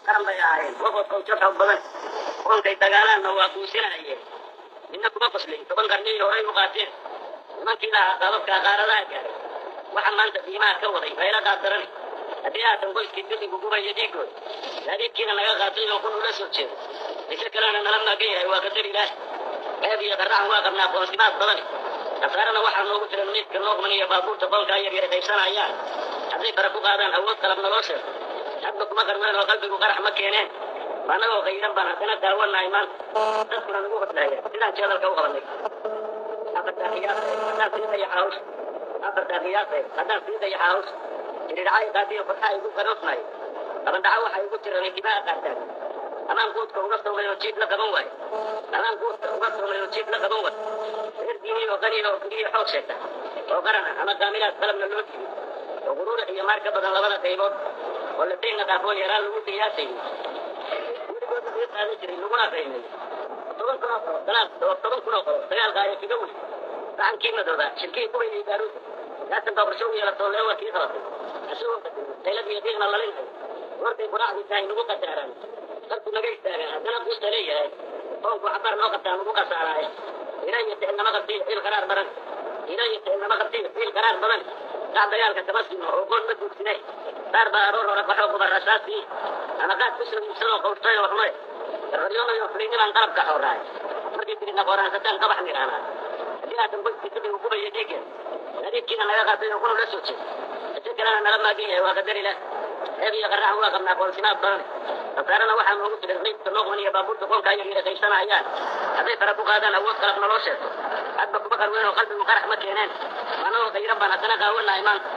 Qaran bay ahaayeen waqod qowjo xoog badan, qoonkay dagaalaanna waa quusinayeen. Midna kuma qoslin 10 qarniyay horay u qaateen nimankii lahaa qaababkaa qaaradaha gaaray. Waxa maanta qiimaha ka waday bayla qaab darani. Haddii haatan qoyskii biligu gubaya dhiigooda, gaadiidkiina naga qaatay oo kun ula soo jeedo, mise kalena nala maagan yahay, waa qadar Ilaah. Ceeb iyo qarracan waa qabnaa qoonsimaad badan, khasaarana waxaa noogu filan meydka nooqman iyo baabuurta qoonkaa yaryar qaybsanayaan. Hadday fara ku qaadaan awood qalab naloo sheego, hadba kuma qarween oo qalbigu qarax ma keeneen. Annagoo qayran baan haddana daawanahay maanta, dadkuna nagu qoslaya sidaan jeedalka u qabanay. Afartaa qiyaasay haddaan sii dayaxa hawsha, afartaa qiyaasay haddaan sii dayaxa hawsha, jiridhacay qaadiyo farxa igu qaroofnayo, qabandhaco waxa igu jiranay timaha qaartaan. Amaan quudka uga soomay oo jiib la qaban waayo, amaan quudka uga soomay oo jiib la qaban waayo. Reer diini oo qaniya oo keliya xoog sheegta oo qarana ama qaamilaad qalabna loo diiday oo quruurax iyo maar ka badan labada qaybood oo labaynna dhaafoon yaraan lagu qiyaasayay, weligood laga qaadan jiray laguna qiimeeyo. 10,000 oo qolo dagaal, oo 10,000 oo qolo dagaalka ayaa kaga weyn gacankii madooba shirkihii kubayay baaruuda. Yaasan baa qorshe u yeelatoo leewarkii qabatay, isagoo qaylad iyo qiiqna lalinayo. Goortay quraacdii tahay nagu qataaraan, qarku naga istaagaan, haddana quusta leeyahay. Qoonku xabaar noo qabtaa nagu qasaaraaye. Ila iyo ficilnama qabtiyo xiil qaraar badan, ila iyo ficilnama qabtiyo xiil qaraar badan. Qac dagaalka kama siino oo goon ma duugsine. Qaar baa aroor hore qaxoo quba rasaasii ama qaad ku soo iibsadoo qawstay oo xumay qaryoonayo. Fulaynimaan qalabka xooraay markay tirina qooraansataan qabax nidhaanaa. Haddii haatan qoyskii sidigu gubaya dhiigga, gaadiidkiina naga qaatay oo kuna la soo jeedo, ise kalena nala maagan yahay, waa qadar Ilaah. Ceeb iyo qarracan waa qabnaa qoonsimaad badan, khasaarana waxaa noogu filan meydka nooqman iyo baabuurta qoonkaa yaryar qaybsanayaan. Hadday fara ku qaadaan awood qalab naloo sheegto, hadba kuma qarween oo qalbigu qarax ma keeneen. Annagoo qayran baan haddana qaawanahay maanta,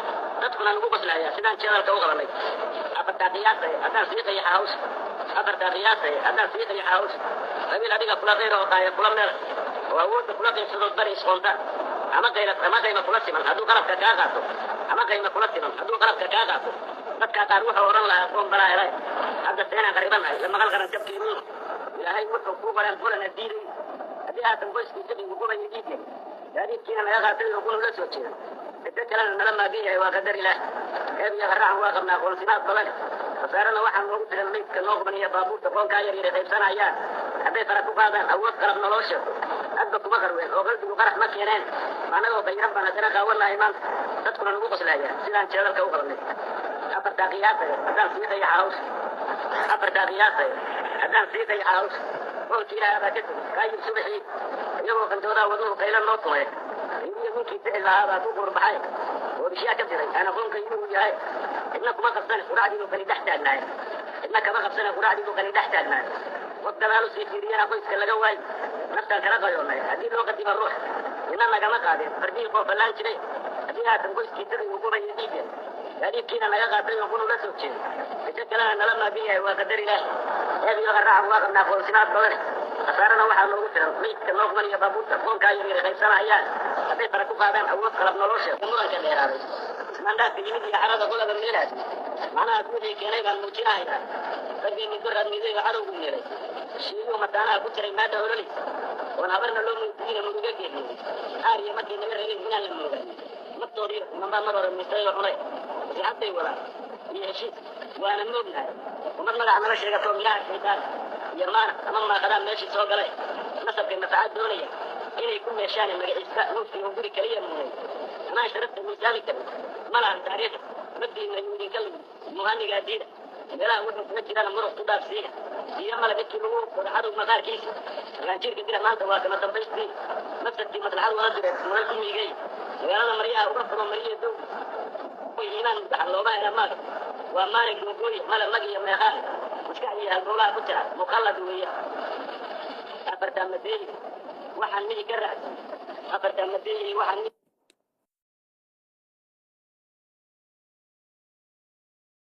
dadkuna nagu qoslaya sidaan jeedalka u qabanay. Afartaa qiyaasay haddaan sii qayaxa hawsha, afartaa qiyaasay haddaan sii qayaxa hawsha, qabiil adiga kula qayra oo qaaya kula meel oo awoodda kula qaybsadood bari isqoontaan, ama qayla ama qayma kula siman hadduu qalabka kaa qaato, ama qayma kula siman hadduu qalabka kaa qaato, dadkaa qaar wuxuu odhan lahaa qoon balaa helay. Hadda seenaan qaribanahay la maqal qaran jabkii ruun Ilaahay wuxuu kuu qoreen qolana diiday. Haddii haatan qoyskii jabigu gubaya dhiigga, gaadiidkiina naga qaatay oo kuna la soo jeeda, ciddo kalena nala maagan yahay, waa qadar Ilaah. Ceeb iyo qarracan waa qabnaa qoonsimaad badan, khasaarana waxaa noogu filan meydka nooqman iyo baabuurta qoonkaa yaryar qaybsanayaan. Hadday fara ku qaadaan awood qalab naloo sheego, hadba kuma qarween oo qalbigu qarax ma keeneen. Annagoo qayran baan haddana qaawanahay maanta, dadkuna nagu qoslaya sidaan jeedalka u qabanay. Afartaa qiyaasay haddaan sii dayaxa hawsha, afartaa qiyaasay haddaan sii dayaxa hawsha, qoonkii Ilaaha baa ka tegey kaayib subaxii iyagoo qandoodaa waduhu qaylo noo tumay. Iyo ninkii ficil lahaa baa ku qurbaxay oo bishaa ka diray aan aqoonka inuu yahay. Cidna kuma qabsane quraacdii buu kani dhex taagnaay, cidna kama qabsane quraacdii buu kani dhex taagnaay. Wad gadaalu sii fiiriyana qoyska laga waayi naftaan kala qayoonay. Haddii loo qadimo ruux nina nagama qaadeen fardihii qoofallaan jiray. Haddii haatan qoyskii dadii uu gubaya dhiigga, gaadiidkiina naga qaatay oo kuna la soo jeedo, mise kalena nala maagan yahay, waa qadar Ilaah. Ceeb iyo qarracan waa qabnaa qoonsimaad badan, khasaarana waxaa noogu filan meydka nooqman iyo baabuurta qoonkaa yaryar qaybsanayaan. Hadday fara ku qaadaan awood qalab nolol sheego, muranka dheeraaday, ismaandhaafka yimid iyo carada qolaba meelaas, macnahaas wixii keenay baan muujinahayaa. Raggeenni goraad miday oo cadowgu meelay, shiiyuhu mataanaha ku jiray maada ololaysa oon habarna loo moodiyina muruga geeriyey aar iyo markay naga reebeen inaan la moogaan naftoodii nimanbaa mar hore miistay oo cunay. Maslaxadday wadaan iyo heshiis waana moognahay. Ummad magaca nala sheegatoo midhaha shaydaan iyo maana ama maaqadaan meeshii soo galay, nasabkay mafacaad doonaya inay ku meeshaan magaciista nuufkii oo guri kaliya muunay amaan sharafta miisaami karin ma lahan taariikh mabdiina yuu idinka lugi muhanigaa diida meelaha wuxuu kaga jirana muruq ku dhaafsiiya iyo male midkii lagu wada cadow maqaarkiisa raanjiirka dira. Maanta waa kama dambaystii mafsadkii maslaxad wada direed muran ku miigay magaalada maryaha uga furo mariya dow iimaan mudaxan looma hela maag waa maalin googooye male mag iyo meeqaan maskax iyo halbowlaha ku jira mukhallad weeye. Afartaa madeeyi waxaan mihi ka raacsiiyey, afartaa madeeyi waxaan